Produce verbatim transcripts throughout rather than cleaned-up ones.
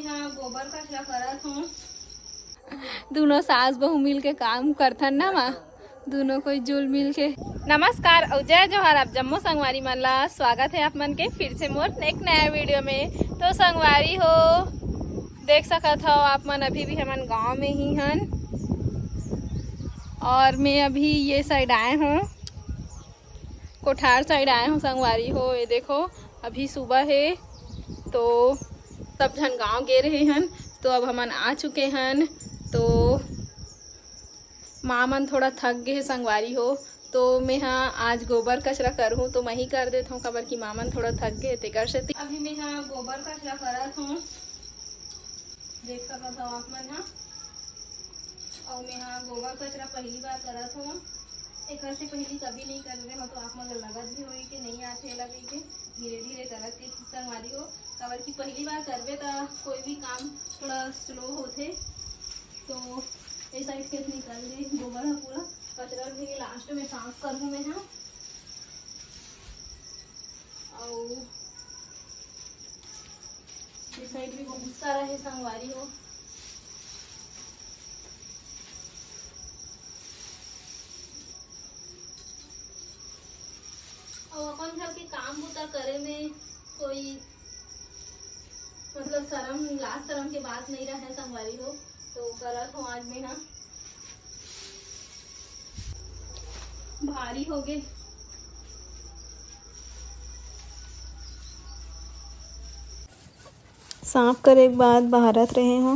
हाँ, गोबर कचरा करत हूँ। दोनों सास बहू मिल के काम करथन ना माँ, दोनों कोई जुल मिल के। नमस्कार अउ जय जोहार आप जम्मो संगवारी मन ला। स्वागत है आप मन के फिर से मोर एक नया वीडियो में। तो संगवारी हो, देख सकत हो आप मन, अभी भी हमन गांव में ही हन और मैं अभी ये साइड आए हूँ, कोठार साइड आए हूँ संगवारी हो। ये देखो, अभी सुबह है तो सब झन गांव गे रहे हन, तो अब हमन आ चुके हन। तो माँ मन थोड़ा थक गए हे संगवारी हो, तो मैं हा आज गोबर कचरा करहूँ तो मैं ही कर देत हूँ, काबर कि माँ मन थोड़ा थक गए हे तेकर सेती। अभी मैं हा गोबर कचरा करत हूँ, देख सकत हो आप मन हा। अउ मैं हा गोबर कचरा पहली बार करत हूँ, एकर से पहली कभी नहीं करे रहे हो, तो आप मन ला लगत भी होही कि नहीं आथे एला कहिके। धीरे धीरे करत के संगवारी हो, काबर कि पहली बार करबे त कोई भी काम थोड़ा स्लो होथे। तो ये साइड के निकल गई गोबर ह पूरा, कचरा भी लास्ट में साफ करहूँ मैं हा। अउ ये साइड भी बहुत सारा है संगवारी हो। अउ अपन घर के काम बूता करे में कोई मतलब शरम, लाज शरम के बात नहीं रहे संगवारी हो, तो करत हो आज मैं हा। भारी हो गए। साफ करे के बाद बहारत रहे हो।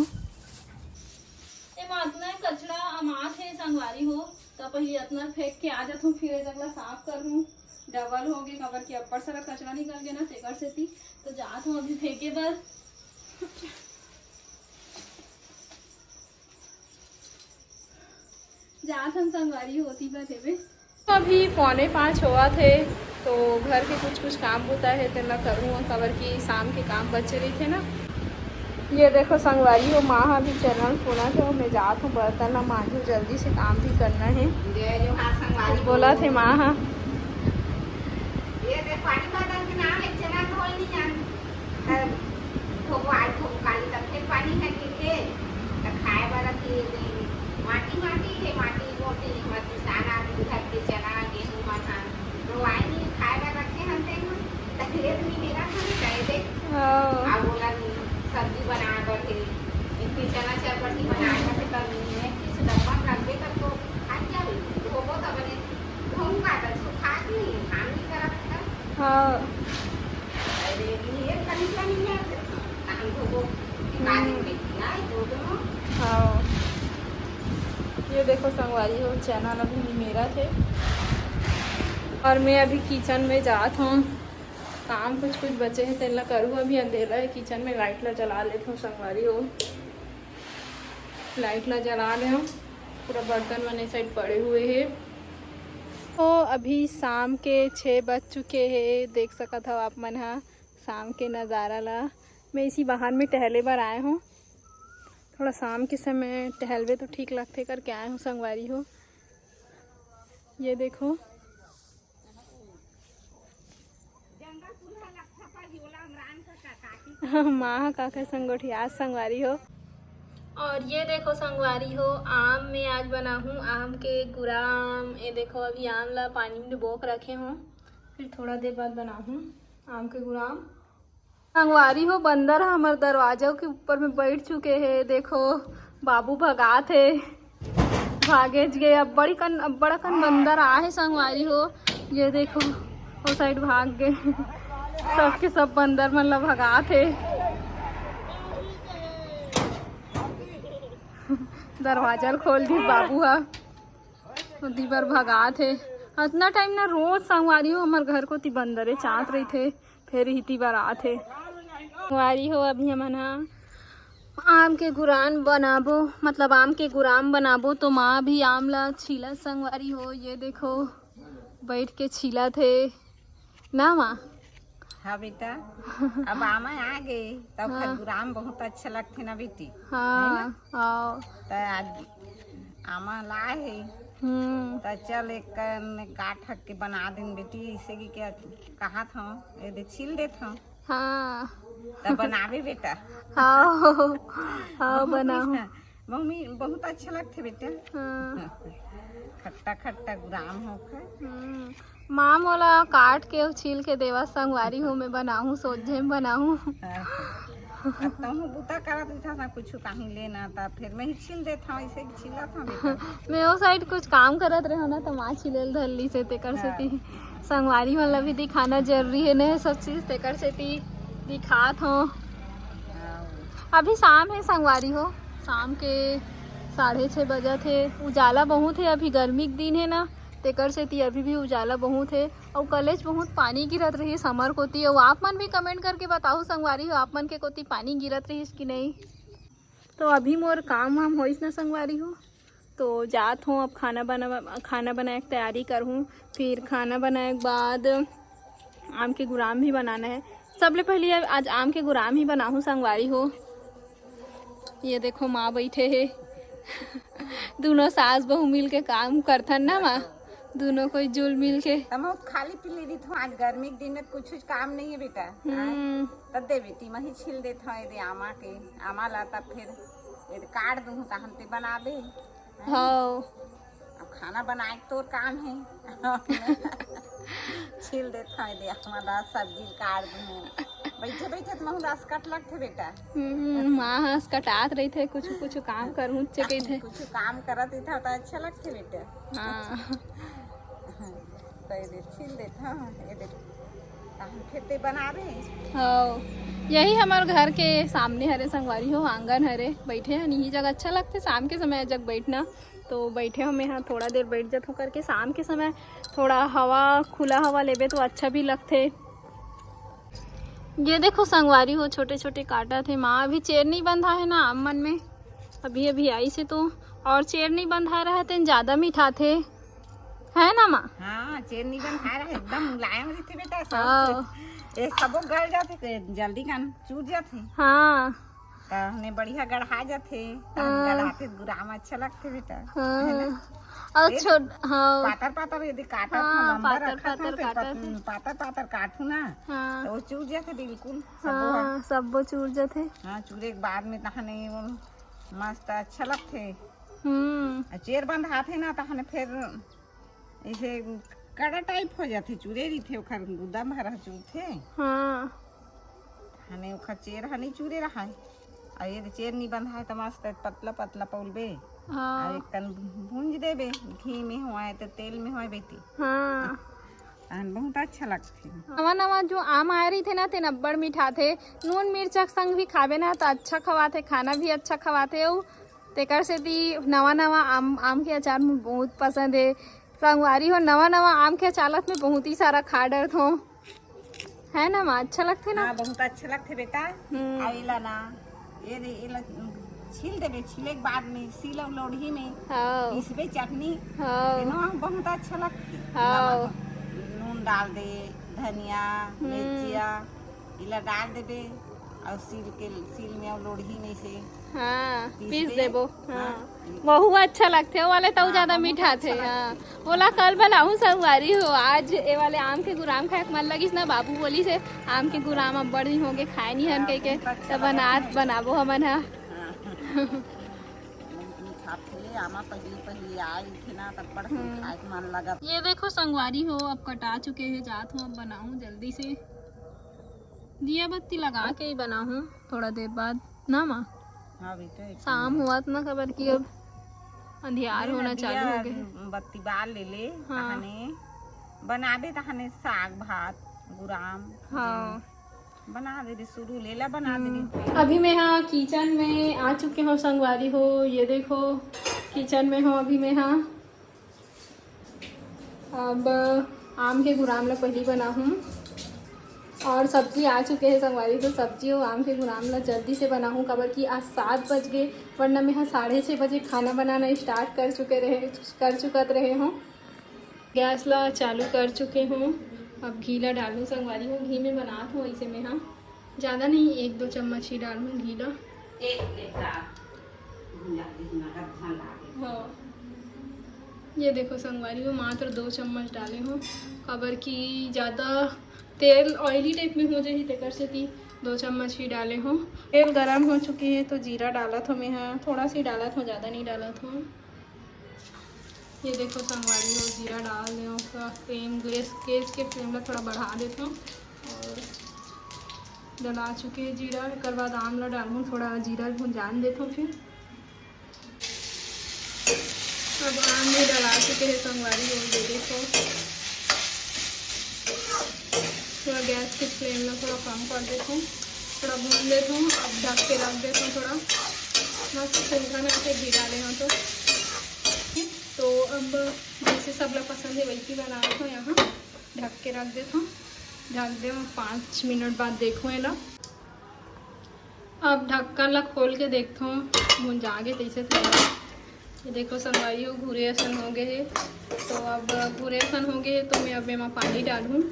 एमा अतना कचरा अमात हे संगवारी हो, त पहिली अतना फेंक के आ जाथूं, फिर ए जगह ला साफ करहूं। डबल हो गए, काबर कि अब्बड़ सारा कचरा निकल गए ना, तेकर सेती। तो जात हूं अभी फेंके बर। जात हन संगवारी हो, ओती बर हेबे। तो अभी पौने पाँच होवत हे, तो घर के कुछ कुछ काम बूता हे, तेला करूँ, काबर कि शाम के काम बचे रहिथे ना। ये देखो संगवारी हो, माँ हा भी चना ल फूलत हे, मैं जात हूँ बर्तन ला मांजू, जल्दी से काम भी करना है। जय जोहार संगवारी कुछ हो। बोलत हे माँ हा। ये देख, पानी भर के नाम एक चना धोए नहीं जान। धोबो, आज धोबो, काली तक फेर पानी है गिर के, त खाए बर रखे ये दे। माटी, माटी हे, माटी मोटी, हमर किसान आदमी घर के चना, गेहूं मन ह। धोवाए नहीं, खाए बर रखे हन तेन ह। त लेट नहीं मेरा खाने चाहे दे। हाँ। अब ओला सब्जी बनाए बर हे, एक ठे चना चरपटी बनाए बर हे, तब नहीं है, किस डब्बा में रखबे तब तो खा क्या होई? धोबो त बने, धोऊंगा त सुखा के नहीं, घाम नहीं करत है। हाँ। अरे, ये कनिका नहीं है, हम धोबो, निकाल हम्म। देंगे, नहीं, धो दो। हाँ। ये देखो संगवारी हो, चना ला भी निमेरत हे। और मैं अभी किचन में जात हूँ, काम कुछ कुछ बचे हे, तेला करूँ। अभी अंधेरा है, किचन में लाइट ला जला लेत हूँ संगवारी हो। लाइट ला जला दे हूँ, पूरा बर्तन मन ए साइड पड़े हुए हे। तो अभी शाम के छः बज चुके हे, देख सकत हव आप मन हा शाम के नज़ारा ला। मैं इसी बाहर में टहले बर आए हूँ, थोड़ा शाम के समय टहलबे तो ठीक लगथे करके आए हूँ संगवारी हो। ये देखो, माँ ह काका संग गोठियास संगवारी हो। और ये देखो संगवारी हो, आम में आज बनाहूँ आम के गुराम। ये देखो, अभी आम ला पानी में डुबो के रखे हूँ, फिर थोड़ा देर बाद बनाहूँ आम के गुराम। संगवारी हो, बंदर ह हमर दरवाजा के ऊपर में बैठ चुके हे। देखो, बाबू भगात हे, भागेच गे। अब्बड़ कन, अब्बड़ कन बंदर आहे संगवारी हो। ये देखो, वो साइड भाग गए। सबके सब बंदर मन ला भगात हे। दरवाजा ल खोल दी बाबू ह। ओती बर भगात हे। अतना टाइम ना रोज संगवारी हो हमर घर कोती बंदरे चांत रहिथे, फेर इती बर आत हे। संगवारी हो, अभी हमन हा आम के गुरान बनाबो, मतलब आम के गुराम बनाबो, तो माँ भी आम ला छीलत संगवारी हो। ये देखो, बैठ के छीलत हे ना माँ। हाँ बेटा, अब आमा आ गे, तब हाँ। खरगुराम बहुत अच्छा लगथे ना बेटी, हाँ, है ना? हाँ। त आज आमा लाए हे, हम्म। त चल एक कन गांठ के बना दिन बेटी, ऐसे कि क्या कहा था, ये दे छील देत हूँ। हाँ। त बनाबे बेटा। हाँ, हाँ, बनाहूँ। मम्मी, बहुत अच्छा लगथे बेटा। हाँ। खट्टा खट्टा गुराम होखे। माँ मोला काट के अउ छील के देवा संगवारी हो, मैं बनाहूँ, सोझे में बनाहूँ। अब तहूँ बुता करत रहिथस ना, कुछ कहीं लेना, त फिर मैं ही छील देत हूँ, ऐसे ही छीलत हूँ बेटा। मैं वो साइड कुछ काम करत रहे ना, त माँ छीले धर लीस हे, तेकर सेती संगवारी मन ला भी दिखाना जरूरी हे ना, सब चीज, तेकर सेती दिखात हूँ। अभी शाम हे संगवारी हो, शाम के साढ़े छः बजत हे। उजाला बहुत हे, अभी गर्मी के दिन हे ना, तेकर सेती अभी भी उजाला बहुत हे। अउ कलेच बहुत पानी गिरत रहिस हमर कोती। अउ आप मन भी कमेंट करके बताहू संगवारी हो, आप मन के कोती पानी गिरत रहिस कि नहीं। तो अभी मोर काम वाम होइस ना संगवारी हो, तो जात हूँ अब खाना बना, खाना बनाए के तैयारी करहूँ। फिर खाना बनाए के बाद आम के गुराम भी बनाना है। सबले पहले आज आम के गुराम ही बनाहूँ संगवारी हो। ये देखो माँ बैठे हे। दोनों सास बहू मिल के काम करथन ना माँ, दोनों कोई जुल मिल के। तमो खाली पीली रहिथो, आज गर्मी के दिन में कुछ काम नहीं है बेटा। हम्म। तब दे बेटी, मही छील देत हूँ ये दे आमा के, आमा ला तब फिर ये दे काट दूँ, तहन ते बनाबे। हाँ। अब खाना बनाए के तोर काम है। छील देत हूँ ये दे आमा ला, सब्जी काट दूँ। बैठे बैठे तो महू दस कट लगथे बेटा। हम्म, माँ हंस कटात रहिथे, कुछ कुछ काम करहूँ चे कहिथे। कुछ काम करत रहिथे तो अच्छा लगथे बेटा। हाँ। तो ये दे छील देत हूँ, ये दे तहन फिर ते बनाबे। हाँ, यही हमार घर के सामने हरे संगवारी हो, आंगन हरे, बैठे हन यही जगह। अच्छा लगथे शाम के समय जग बैठना, तो बैठे हो मैं हाँ थोड़ा देर बैठ जात हूँ करके। शाम के समय थोड़ा हवा, खुला हवा लेबे तो अच्छा भी लगथे। ये देखो संगवारी हो, छोटे छोटे काटत हे माँ, अभी चेर नहीं बंधा है ना आम मन में, अभी अभी आइस हे तो। और चेर नहीं बंधा रहा तेन ज्यादा मिठाथे, है ना माँ? हाँ, चेर नहीं बंधा रहा, एकदम मुलायम रहिथे बेटा। सब हाँ। चीज। ये सबो गल जाथे, जल्दी कन चूर जाथे। हाँ। तहने बढ़िया गढ़ा जाथे, तहन हाँ। गढ़ाथे गुराम अच्छा लगथे बेटा। है ना? हाँ। और ये छोट, हाँ। पातर पातर यदि काटत हाँ, हूँ, लंबा पातर, रखत पातर हूँ, तो काटत पत-, हूँ। पातर पातर काटू ना, हाँ। तो वो चूर जाथे बिल्कुल। सबो ह। हाँ, सब्बो चूर जाथे। हाँ, चूरे के बाद में तहने वो मस्त अच्छा लगथे। हम्म। आ चेर बंधाथे ना, तहने फिर ऐसे कड़ा टाइप हो जाथे, चूरे रहिथे, ओखर गुदा में रह चूरथे। हाँ। हने ओखर चेर ह नहीं चूरे रहाय, आ ये चेर नहीं बंधाय त मस्त पतला पतला पौलबे। आ हाँ। एक कन भूंज देबे, घी में होय त तेल में होय बेटी, हाँ। तहन बहुत अच्छा लगथे। नवा नवा जो आम आए रहिथे ना, तेन अब्बड़ मिठाथे। नून मिर्चा के संग भी खाबे ना, त अच्छा खवाथे, खाना भी अच्छा खवाथे। अउ तेकर सेती नवा नवा आम, आम के अचार मोर बहुत पसंद हे। संगवारी हो, नवा नवा आम के अचार ल त मैं बहुत ही सारा खा डरथों, है ना माँ? अच्छा लगथे ना? हाँ, बहुत अच्छा लगथे बेटा। हम्म। आ एला ना, ये दे, एला छील देबे, छीले के बाद में सील अउ लोढ़ी में हाँ। पीसबे चटनी, हाँ। एनो हम बहुत अच्छा लगथे। हाँ। नमक, नून डाल दे, धनिया, हम्म। मिर्चिया, इला डाल देबे अउ सील के, सील में अउ लोढ़ी में से हाँ, पीस पीस दे। देबो। हाँ। हाँ। वहू अच्छा लगथे, वो वाले तउ हाँ, ज्यादा वहू मीठाथे। अच्छा हाँ, ओला कल बनाहूँ संगवारी हो। आज ए वाले आम के गुराम खाए के मन लगिस ना, बाबू बोलिस हे आम के गुराम अब्बड़ दिन होगे खाए नहीं हन कहिके, त बनात बनाबो हमन हा। हाँ। मीठा थे, आमा पहली पहली आए थे ना, तब बड़ से खाए के मन लगत। ये देखो संगवारी हो, अब कटा चुके हे, जात हूँ, अब बनाहूँ जल्दी से। दिया बत्ती लगा के ही बनाहूँ थोड़ा देर बाद ना माँ। हाँ बेटा, एक शाम होवत ना, काबर कि अब अंधियार नहीं, होना ना, चालू दिया हो गए हे। बत्ती बाल ले ले, हाँ। तहने बनाबे, तहने साग भात गुराम। हाँ। बना दे दे, शुरू लेला बना दे दे। अभी मैं हाँ किचन में आ चुके हूँ संगवारी हो। ये देखो किचन में हूँ अभी मैं हाँ। अब आम के गुराम ला पहली बनाहूँ और सब्जी आ चुके हे संगवारी, तो सब्जी अउ आम के गुराम ला जल्दी से बनाहूँ, काबर कि आज सात बज गए, वरना मैं हाँ साढ़े छः बजे खाना बनाना स्टार्ट कर चुके रहे, कर चुकत रहे हूँ। गैस ला चालू कर चुके हूँ। अब घी ला डालूँ संगवारी हो, घी में बनात हूँ ऐसे में हाँ, ज़्यादा नहीं, एक दो चम्मच ही डालूँ घी ला। एक बेटा भुंजा के नगद धन लागे। हाँ, ये देखो संगवारी हो, मात्र दो चम्मच डाले हूँ, काबर कि ज़्यादा तेल ऑयली टाइप में हो जाही, तेकर सेती दो चम्मच ही डाले हूँ। तेल गरम हो चुके हे तो जीरा डालत हूँ मैं ह, थोड़ा सी डालत हूँ, ज़्यादा नहीं डालत हूँ। ये देखो संगवारी हो, जीरा डाल दे हूँ, उसका फ्लेम, गैस गैस के फ्लेम ला थोड़ा बढ़ा देत हूँ। और डला चुके हे जीरा, एक बाद आम ला डालूँ, थोड़ा जीरा भुंजान देत हूँ। फिर अब आम भी डला चुके हे संगवारी हो, ये देखो। थोड़ा गैस के फ्लेम ला थोड़ा कम कर देत हूँ, थोड़ा भून लेत हूँ। अब ढक के रख देत हूँ थोड़ा। मस्त सुंघा ना से घी डाले हूँ तो। तो अब जैसे सब ला पसंद हे वैसे बनात हूँ। यहाँ ढक के रख देत हूँ। ढक दे पाँच मिनट बाद देखो एला। अब ढक्कन ला खोल के देखथों, भुंजा गे तइसे थोड़ा। ये देखो संगवारी हो, भूरे असन हो गए हे। तो अब भूरे असन हो गए हे तो मैं अब एमा पानी डालहूँ।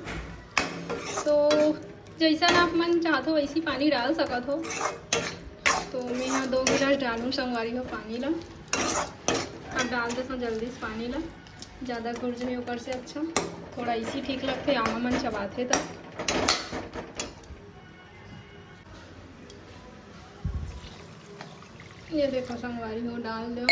तो जैसन आप मन चाहत हो वैसी पानी डाल सकत हो। तो मैं यहाँ दो गिलास डालूँ संगवारी हो पानी ला। अब डाल देथों जल्दी से पानी ला, ज़्यादा गुर्ज नहीं ओकर से अच्छा, थोड़ा इसी ठीक लगथे, आमा मन चबाथे त। ये देखो संगवारी हो, डाल दो।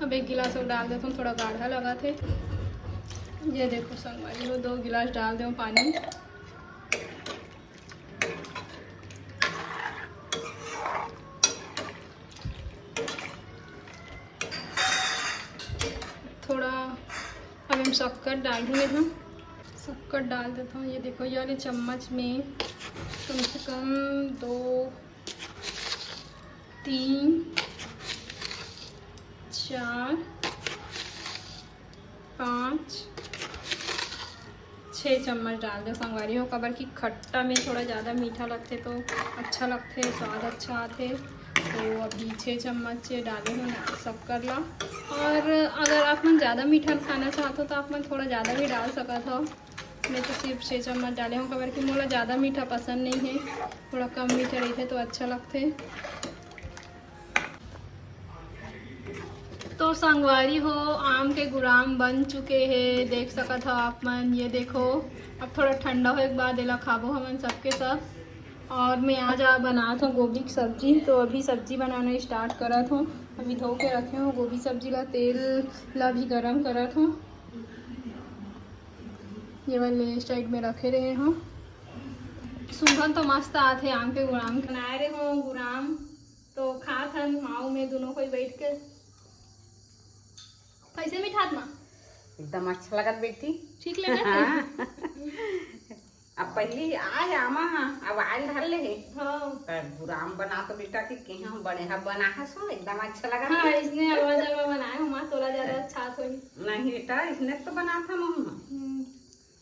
अब एक गिलास और डाल देता हूँ, थोड़ा गाढ़ा लगा थे। ये देखो संगवारी हो, दो गिलास डाल दो पानी। थोड़ा अब हम शक्कर डालूंगे हम। शक्कर डाल देता हूँ। ये देखो, ये वाले चम्मच में कम से कम दो, तीन, चार, पाँच, छः चम्मच डाल दो संगवारी हो, काबर कि खट्टा में थोड़ा ज़्यादा मीठा लगथे तो अच्छा लगथे, स्वाद अच्छा आथे। तो अभी छः चम्मच डाले हो ना शक्कर ला। और अगर आप मन ज़्यादा मीठा खाना चाहते हो तो आप मन थोड़ा ज़्यादा भी डाल सकत हो। मैं तो सिर्फ छः चम्मच डाले हूँ, काबर कि मोला ज़्यादा मीठा पसंद नहीं है, थोड़ा कम मीठा रहते तो अच्छा लगथे। तो संगवारी हो, आम के गुराम बन चुके हे, देख सकत हो आप मन। ये देखो, अब थोड़ा ठंडा होए के बाद एला खाबो हमन सबके सब। और मैं आज आ बनात हूँ गोभी की सब्जी। तो अभी सब्जी बनाना स्टार्ट करत हूँ। अभी धो के रखे हूँ गोभी सब्जी ला, तेल ला भी गरम करत हूँ। ये वाले साइड में रखे रहे हूँ। सुंघन तो मस्त आथे आम के गुराम के। बनाए रहे हूँ गुराम, तो खात हन माऊ में दोनों कोई बैठ के। कैसे मिठात माँ? एकदम अच्छा लगत बेटी। ठीक लगत हे? हाँ। अब पहली आए आमा हा, अब आयल धर ले हे। हाँ। पर गुराम बना तो बेटा के केहा बने हा बना हा सो एकदम अच्छा लगा हाँ, हे। इसने अलवा जलवा बनाए हो माँ, तोला ज्यादा अच्छा होई। नहीं बेटा, इसने तो बना था मम्मा। हम्म।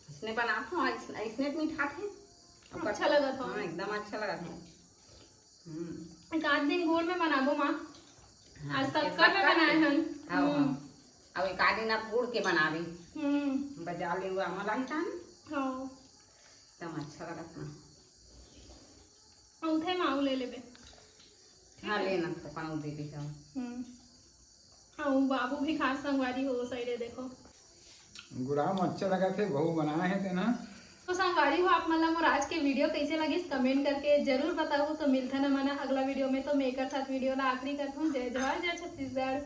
इसने बना था, इस-, इसने तो मिठात हे। अच्छा लगा था। हाँ, एकदम अच्छा लगा था। हम्म। एक आध दिन गुड़ में बनाबो माँ। हाँ, आज शक्कर में बनाए हन। हाँ, हम्म। हाँ। अब एक आध दिन आप गुड़ के बनाबे। हम्म। बाजार ले हुआ आमा लाई तान। हाँ। एकदम अच्छा लगत ना। उठे माऊ ले लेबे। हाँ, लेना तो पाऊ दे दे हम। हम्म। हाँ, वो बाबू भी खास संगवारी हो, सही रे, देखो। गुराम अच्छा लगत हे, बहू बनाए हे तेना। तो संगवारी हो, आप मन ला मोर आज के वीडियो कैसे लगिस, कमेंट करके जरूर बताओ। तो मिलथन हमन अगला वीडियो में। तो मैं एकर साथ वीडियो ला आखिरी करथूं। जय जोहार, जय छत्तीसगढ़।